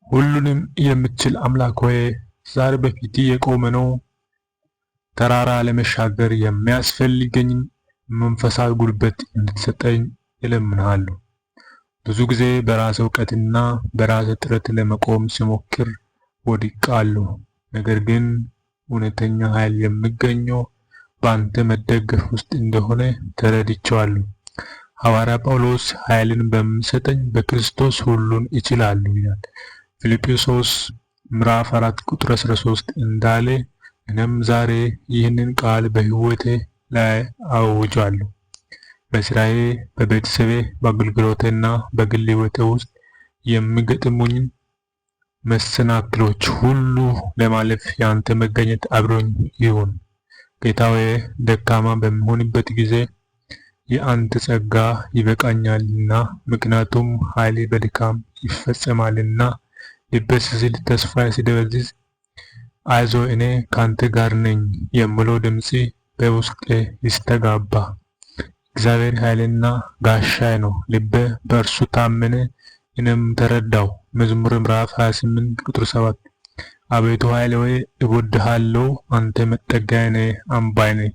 ሁሉንም የምትችል አምላክ ሆይ፣ ዛሬ በፊትህ የቆምነው ተራራ ለመሻገር የሚያስፈልገኝን መንፈሳዊ ጉልበት እንድትሰጠኝ እለምንሃለሁ። ብዙ ጊዜ በራሴ እውቀትና በራሴ ጥረት ለመቆም ስሞክር ወድቃለሁ። ነገር ግን እውነተኛ ኃይል የሚገኘው በአንተ መደገፍ ውስጥ እንደሆነ ተረድቼዋለሁ። ሐዋርያ ጳውሎስ ኃይልን በሚሰጠኝ በክርስቶስ ሁሉን እችላለሁ ይላል። ፊልጵስዩስ ምዕራፍ 4 ቁጥር 13 እንዳለ እኔም ዛሬ ይህንን ቃል በሕይወቴ ላይ አውጃለሁ። በስራዬ፣ በቤተሰቤ፣ በአገልግሎቴና በግል ሕይወቴ ውስጥ የሚገጥሙኝን መሰናክሎች ሁሉ ለማለፍ የአንተ መገኘት አብሮኝ ይሁን። ጌታ ሆይ፣ ደካማ በምሆንበት ጊዜ የአንተ ጸጋ ይበቃኛልና፣ ምክንያቱም ኃይል በድካም ይፈጸማልና። ልቤ ሲዝል፣ ተስፋዬ ሲደበዝዝ፣ አይዞህ እኔ ካንተ ጋር ነኝ የሚለው ድምፅ በውስጤ ይስተጋባ። እግዚአብሔር ኃይሌና ጋሻዬ ነው፣ ልቤ በእርሱ ታመነ፣ እኔም ተረዳሁ። መዝሙር ምዕራፍ 28 ቁጥር 7። አቤቱ ኃይሌ ሆይ፣ እወድሃለሁ፣ አንተ መጠጊያዬ ነህ፣ አምባዬ ነህ።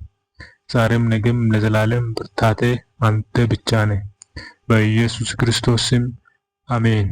ዛሬም ነገም ለዘላለም ብርታቴ አንተ ብቻ ነህ። በኢየሱስ ክርስቶስ ስም አሜን።